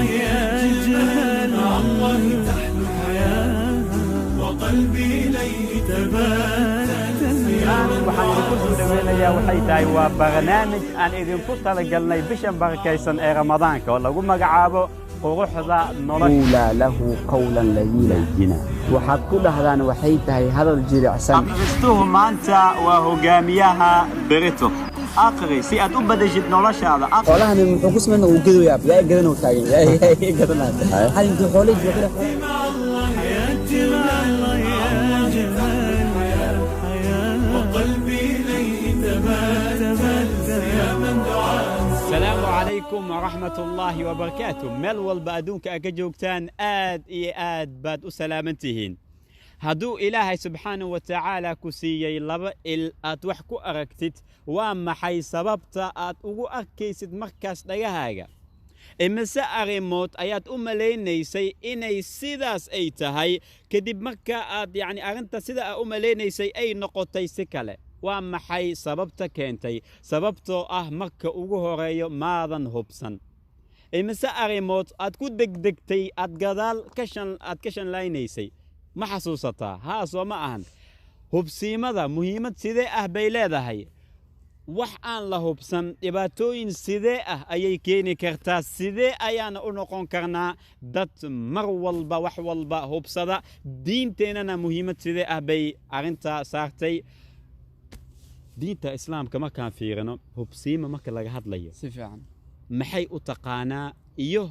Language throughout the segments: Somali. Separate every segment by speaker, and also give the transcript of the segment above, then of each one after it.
Speaker 1: يا أجمل، مع الله تحلو الحياة وقلبي إليه تبتل.
Speaker 2: Waxaan idinku soo dhaweynayaa waxay tahay waa barnaamij aan idinku talagalnay bishan barakaysan ee Ramadaanka oo lagu magacaabo Quruxda Nolosha.
Speaker 3: Quulaa lahu qawlan layiina, waxaad ku dhahdaan waxay tahay hadal jilicsan.
Speaker 2: Akhristuhu maanta waa hogaamiyaha berito. Aqri si aad u badashid noloshaada.
Speaker 3: Xoolahani muxuu ku sameynaa? Uu gedoyaa, yaa gadanoo taagan, yaa gadanaa hal intuu xoolihii joogo.
Speaker 1: مع الله يا أجمل، يا أجمل، وقلبي إليه تبتل، صياما دعاء.
Speaker 2: Asalaamu calaykum waraxmat ullaahi wabarakaatu. Meel walba adduunka aad ka joogtaan, aad iyo aad baad u salaaman tihiin. Hadduu Ilaahay subxaanahu wa tacaala ku siiyey laba il aad wax ku aragtid, waa maxay sababta aad ugu arkaysid markaas dhagahaaga? Imise arrimood ayaad u malaynaysay inay sidaas ay tahay, kadib marka aad yacni arrinta sida aad u malaynaysay ay noqotay si kale? Waa maxay sababta keentay? Sababtoo ah marka ugu horeeyo maadan hubsan. Imise arrimood aad ku degdegtay, aad gadaal ka shan aad ka shanlaynaysay, ma xasuusataa? Haa, soo ma ahan? Hubsiimada muhiimad sidee ah bay leedahay? Wax aan la hubsan dhibaatooyin sidee ah ayay keeni kartaa? Sidee ayaana u noqon karnaa dad mar walba wax walba hubsada? Diinteennana muhiimad sidee ah bay arrintaa saartay? Diinta Islaamka markaan fiirino, hubsiima marka laga hadlayo,
Speaker 3: Si fiican.
Speaker 2: maxay u taqaanaa iyo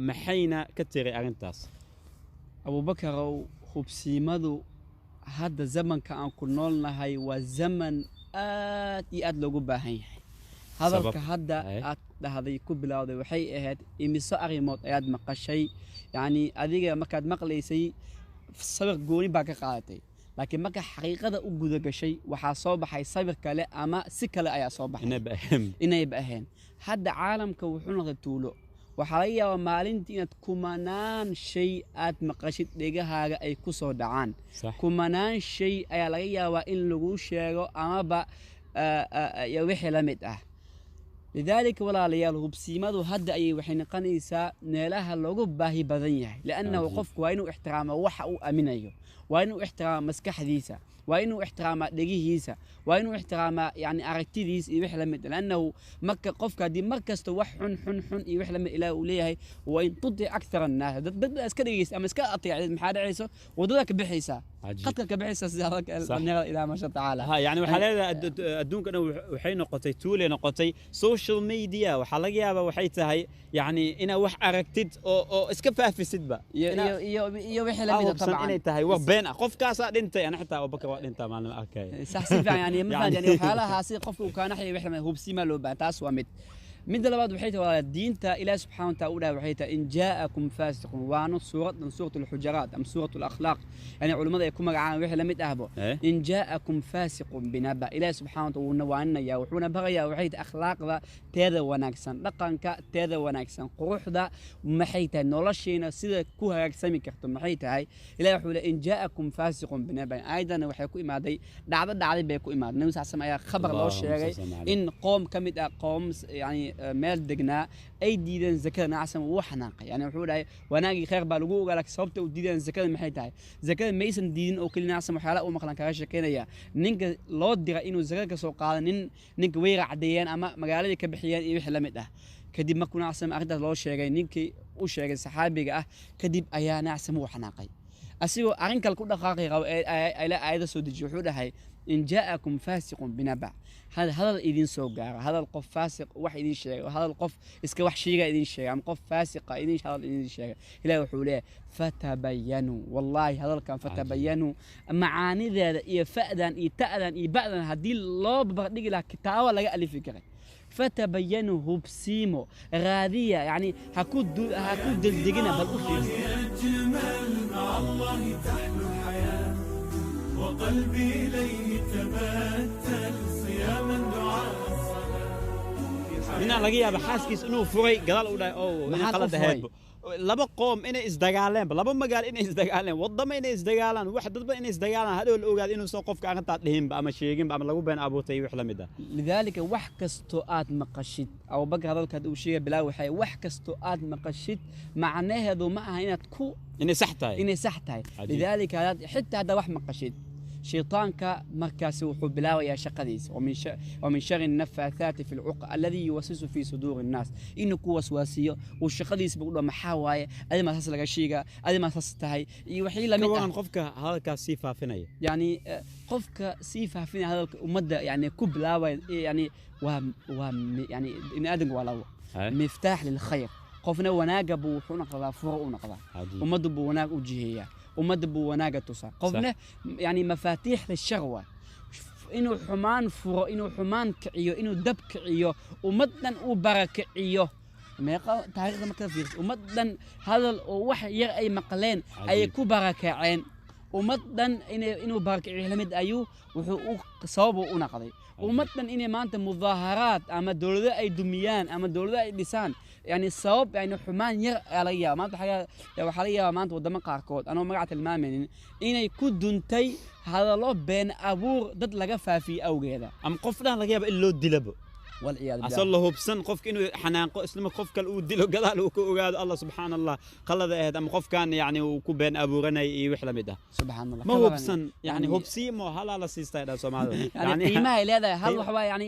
Speaker 2: maxayna ka tiri arrintaas?
Speaker 3: Abuubakarow, hubsiimadu hadda zamanka aan ku noolnahay waa zaman aad iyo aad loogu baahan yahay. Hadalka
Speaker 2: Sabab?
Speaker 3: hadda aad dhahday ku bilowday waxay ahayd imiso arrimood ayaad maqashay? Yacni adiga markaad maqlaysay sawir gooni baa ka qaadatay, laakiin marka xaqiiqada u guda gashay waxaa soo baxay sawir kale ama si kale ayaa soo baxay.
Speaker 2: Inaba ahem.
Speaker 3: Inayba ahayn. Hadda caalamka wuxuu noqday tuulo. Waxaa laga yaabaa maalintii inaad kumanaan shay aad maqashid, dhegahaaga ay ku soo dhacaan. Kumanaan shay ayaa laga yaabaa in lagu sheego amaba iyo wixii la mid ah. Lidaalika, walaalayaal, hubsiimadu hadda ayay waxay noqonaysaa meelaha loogu baahi badan yahay, liannahu qofku waa inuu ixtiraamo waxa uu aaminayo, waa inuu ixtiraamo maskaxdiisa, waa inuu ixtiraamaa dhegihiisa, waa inuu ixtiraamaa yani aragtidiisa iyo wixii la mid ah. Liannahu marka qofka haddii mar kasta wax xun xun xun iyo wixii la mid, Ilaah uu leeyahay "Wain tutic akthar annaas", dad baa iska dhegeysa ama iska ateecdid, maxaa dhacayso? Waddada ka bixaysaa, qadka ka bixaysaa, sida hadalka dhalinyarada ilaa maasha tacaala.
Speaker 2: Ha, yani waxaa leedahay adduunka dhan waxay noqotay tuulay noqotay. Social media waxaa laga yaabaa waxay tahay yani inaad wax aragtid oo iska faafisidba.
Speaker 3: Iyo wixii la mid ah.
Speaker 2: Hubsan
Speaker 3: Tabcan.
Speaker 2: inay tahay war been ah, qofkaasaa dhintay, ana xitaa Abubakar waa dhintaa maalin la arkaya.
Speaker 3: Sax, si fiican. Yani ma fahanti? Yani waxyaalahaasi qofka uu kaanaxaya wixii lamid, hubsimaa loo baahan. Taas waa mid. Midda labaad waxay tahay, walaal, diinta Ilaah subxaana wa taala u dhahay waxay tahay "In jaa'akum faasiqun", waana suuradan Suurat Alxujaraat ama Suurat Alakhlaaq, yani culimmada ay ku magacaabaan wixii la mid ahbo. "In jaa'akum faasiqun binaba", Ilaah subxaana wa taala wuuna waaninaya, wuxuuna barayaa waxay tahay akhlaaqda teeda wanaagsan, dhaqanka teeda wanaagsan, quruxda maxay tahay, noloshiina sida ku hagaagsami karto maxay tahay. Ilaah wuxuu leeyahay "In jaa'akum faasiqun binaba". Aayadana waxay ku imaaday dhacdo dhacday bay ku imaaday. Nabi sal slam ayaa khabar loo
Speaker 2: Allahumma
Speaker 3: sheegay
Speaker 2: salli alayhi.
Speaker 3: in qoom ka mid ah qoom yani meel degnaa ay diideen zakada. Nacasam wuu xanaaqay, yani wuxuu dhahay wanaagii khayr baa lagu ogaa, laakiin sababta u diideen zakada maxay tahay? Zakada maysan diidin oo keliya. Nacasam waxyaalaha uu maqlan kaga sheekeynaya, ninka loo dira inuu zakada ka soo qaado nin ninka way racdeeyeen ama magaaladii ka bixiyeen iyo wixii la mid ah. Kadib markuu nacasam arrintaas loo sheegay, ninkii u sheegay saxaabiga ah, kadib ayaa nacasam wuu xanaaqay, asigoo arrin kale ku dhaqaaqi rabo ee ila aayada soo dejiyo. Wuxuu dhahay "In jaa'akum faasiqun binaba", hadal idin soo gaaro, hadal qof faasiq wax idin sheega, hadal qof iska wax sheega idin sheega, ama qof faasiqa idin hadal idin sheega, Ilahi wuxuu leeyahay "Fatabayanuu". Wallaahi hadalkan "fatabayanuu" macaanideeda iyo fa'dan iyo ta'dan iyo ba'dan haddii loo barbardhigi lahaa kitaabo laga alifi karay. "Fatabayanuu", hubsiimo raadiya, yani ha ku degdegina, bal u fiirsa.
Speaker 1: أجمل، مع الله تحلو الحياة وقلبي إليه تبتل، صياما دعاء الصلاة.
Speaker 2: Ninaa laga yaaba xaaskiis inuu furay, gadaal u dhahay, oh, inay
Speaker 3: Maxaad u
Speaker 2: qalad
Speaker 3: furay?
Speaker 2: ahaydbo. Laba qoom inay isdagaaleenba, laba magaalo inay isdagaaleen, wadamo inay isdagaalaan, wax dadba inay isdagaalaan, hadhow la ogaado inuusan qofka arrintaa dhihinba ama sheeginba ama lagu been abuurtay iyo wax la mid ah.
Speaker 3: Lidaalika wax kastoo aad maqashid, Abubakar hadalka hadda uu sheegay bilaa waxay, wax kastoo aad maqashid macnaheedu ma aha inaad ku
Speaker 2: inay sax tahay,
Speaker 3: inay sax tahay.
Speaker 2: Cajiib.
Speaker 3: Lidaalika hadaad xitaa haddaa wax maqashid, shaytaanka markaasi wuxuu bilaabayaa shaqadiisa. Wamin shari nafaathati fi lcuqa alladii yuwaswisu fi suduuri nnaas, inuu ku waswaasiyo uu shaqadiisa u dhaho maxaa waaye, adimaa saas laga sheegaa, adimaa saas tahay iyo wixii
Speaker 2: ka
Speaker 3: lamid ah.
Speaker 2: Waran qofka hadalkaas sii faafinaya?
Speaker 3: Yani qofka sii faafinaya hadalka ummadda, yani ku bilaabaya, yani waa yani ibni aadamka waa labo, miftaax lilkhayr. Qofna wanaaga buu wuxuu noqdaa furo u noqdaa, ummaddu buu wanaag u jiheeyaa, ummadda buu wanaaga tusaa. Qofna yani mafaatiix lishar waay, inuu xumaan furo, inuu xumaan kiciyo, inuu dab kiciyo, ummad dhan uu barakiciyo. Meeqa taariikhda marka fiiriso, ummad dhan hadal oo wax yar ay maqleen ayay
Speaker 2: Cajiib.
Speaker 3: ku barakaceen. Ummad dhan inuu barakiciyo lamid ayuu wuxuu u sabab u noqday ummad dhan inay maanta mudaaharaad ama dowlado ay dumiyaan ama dowlado ay dhisaan. Yani sabab yani xumaan yar ayaa laga yaaba maanta, waxaa laga yaabaa maanta wadamo qaarkood, anoo magaca tilmaamaynin, inay ku duntay hadallo been abuur dad laga faafiyey awgeeda.
Speaker 2: Ama qof dhan laga yaaba in loo dilabo
Speaker 3: walciyaadu
Speaker 2: asoo
Speaker 3: billah.
Speaker 2: La hubsan qofka inuu xanaaqo, islama qof kale uu dilo, gadaal uu ka ogaado Allah subxaana Allah qalada ahayd ama qofkan yani uu ku been abuuranay iyo wax la mid ah.
Speaker 3: Subxaan Allah.
Speaker 2: Ma
Speaker 3: ka waran.
Speaker 2: Hubsan yani hubsiimo halaa la siistay dhaa Soomaalida.
Speaker 3: Yani qiimaha ay leedahay hal wax waa yani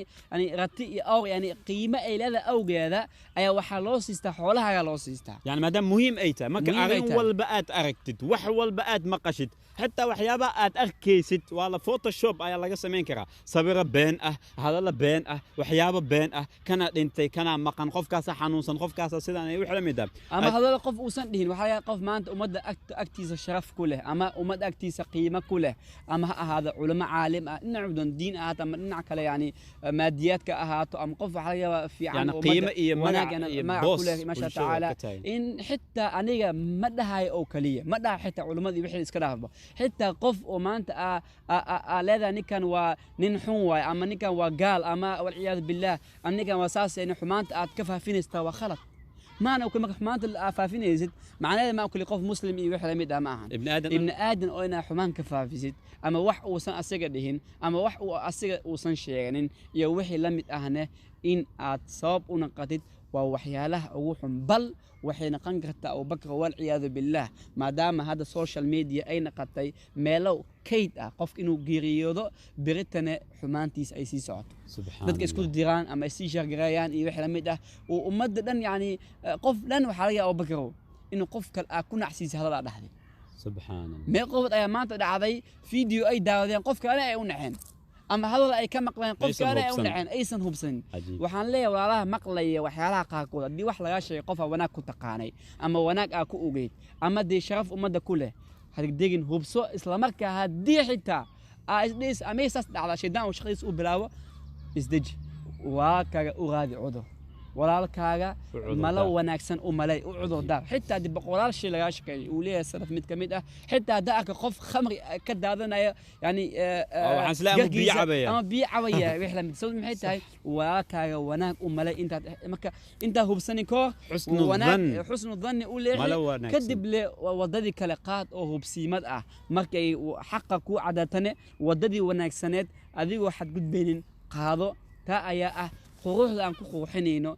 Speaker 3: rati iyo awr, yani qiimo ay leedahay awgeeda ayaa waxaa loo siistaa, xoolaha ayaa loo siistaa.
Speaker 2: Yani maadaama muhiim ay tahay marka
Speaker 3: Muhiim ay
Speaker 2: arrin
Speaker 3: tahay.
Speaker 2: Walba aad aragtid, wax walba aad maqashid, xitaa waxyaabaha aad arkaysid waa la Photoshop ayaa laga samayn karaa, sawiro been ah, hadallo been ah, waxyaabo been ah, kana dhintay, kana maqan, qofkaasa xanuunsan, qofkaasa sidaan iyo wax la mid ah.
Speaker 3: Ama hadallo qof uusan dhihin. Waxaa laga yaabaa qof maanta ummadda agtiisa sharaf ku leh ama ummadda agtiisa qiimo ku leh, ama ha ahaado culamo caalim ah, dhinac doon diin ahaato ama dhinac kale yani maadiyaadka ahaato, ama qof waxaa laga yaabaa fiican
Speaker 2: Yani
Speaker 3: oo
Speaker 2: qiimo
Speaker 3: ummadda
Speaker 2: iyo magac
Speaker 3: wanaagana
Speaker 2: iyo
Speaker 3: magac
Speaker 2: boos
Speaker 3: ku leh, masha
Speaker 2: bulshada
Speaker 3: tacaala
Speaker 2: ka taagan.
Speaker 3: In xitaa aniga ma dhahayo oo kaliya, ma dhaha xitaa culimmadii wixii iska dhaafba, xitaa qof oo maanta aa leedahay ninkan waa nin xun waay ama ninkan waa gaal ama walciyaadu billaah ama ninkan waa saas, yani xumaanta aad ka faafinaysaa waa khalad. Maana ukli marka xumaanta aad faafinaysid macnaheeda ma ukli qof muslim iyo wix lamid ah ma ahan.
Speaker 2: Ibni aadan.
Speaker 3: Ibni aadan oo inaa xumaan ka faafisid ama wax uusan asiga dhihin ama wax uu asiga uusan sheeganin iyo wixii la mid ahne in aad sabab u naqatid waa waxyaalaha ugu xun. Bal waxay noqon kartaa, Abubakar, walciyaadu billaah, maadaama hadda social media ay naqatay meelo kayd ah, qofka inuu geeriyoodo beritane xumaantiisa ay sii socoto,
Speaker 2: Subxaan
Speaker 3: dadka isku
Speaker 2: Allah.
Speaker 3: diraan ama ay sii shargareeyaan iyo wixii la mid ah oo ummadda dhan yani qof dhan waxaa laga yaaba, Abubakarow, inuu qof kale aa ku nacsiisay hadal aa dhahday.
Speaker 2: Subxaan Allah.
Speaker 3: Meel qofood ayaa maanta dhacday video ay daawadeen qof kalena ay u naceen ama hadal ay ka maqleen qof
Speaker 2: Aysan
Speaker 3: kalena ay u
Speaker 2: hubsan.
Speaker 3: naceen, aysan hubsanin.
Speaker 2: Cajiib.
Speaker 3: Waxaan leeyahay walaalaha maqlaya waxyaalaha qaarkood, haddii wax lagaa sheegay qof aa wanaag ku taqaanay ama wanaag aa ku ogeyd ama dee sharaf ummadda ku leh, hadegdegin, hubso islamarkaa. Haddii xitaa aa isdhis ama saas dhacda, shaydaan uu shaqadiisa u bilaabo, isdeji, walaalkaaga u raadi cudur, walaalkaaga
Speaker 2: U cudur
Speaker 3: malo
Speaker 2: daar.
Speaker 3: Wanaagsan u malay, u cudur daar, xitaa haddii boqolaal shay lagaa shaqeeyay uu leeyahay salaf mid ka mid ah, xitaa haddaa arka qof khamri ka daadanaya yani
Speaker 2: waxaan isleeyahay ama biyo
Speaker 3: garkiisa
Speaker 2: cabaya.
Speaker 3: Ama biyo cabaya wix lamid. Sababtu maxay tahay? Walaalkaaga wanaag u malay intaad marka intaa hubsanin kahor.
Speaker 2: Xusnu
Speaker 3: wanaag
Speaker 2: dhann.
Speaker 3: Xusnu dhanni u leexi.
Speaker 2: Malo wanaagsan.
Speaker 3: Kadib le wadadii kale qaad oo hubsiimad ah, markay xaqa kuu cadaatane wadadii wanaagsaneed adigoo xadgudbaynin qaado. Taa ayaa ah quruxda aan ku qurxinayno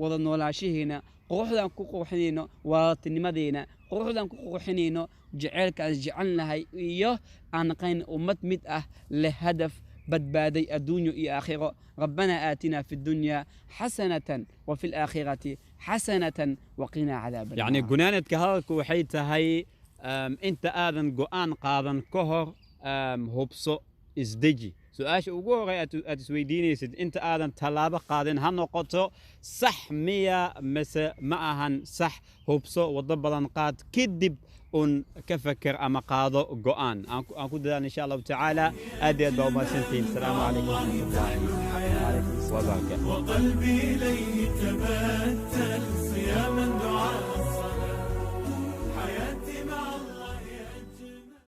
Speaker 3: wada noolaashaheena, quruxda aan ku qurxinayno walaaltinimadeena, quruxda aan ku qurxinayno jaceylka aan jecelnahay iyo aan naqayn ummad mid ah leh hadaf badbaaday adduunyo iyo aakhiro. Rabbana aatina fi dunya xasanatan wa fi alaakhirati xasanatan waqinaa cadaaba
Speaker 2: yacni
Speaker 3: annaar.
Speaker 2: Gunaanadka hadalku waxay tahay inta aadan go'aan qaadan ka hor hubso, isdeji. Su-aasha ugu horey aad isweydiinaysid inta aadan tallaabo qaadin ha noqoto sax miya mise ma ahan sax. Hubso, waddo badan qaad, kadib un ka feker ama qaado go'aan. Aan ku dadaalno insha Allahu tacaala. Aad iyo aad baa umahadsantihiin. Asalaamu calaykum waraxmatullahi wabarakaatu.
Speaker 1: وقلبي إليه تبتل صياما دعاء.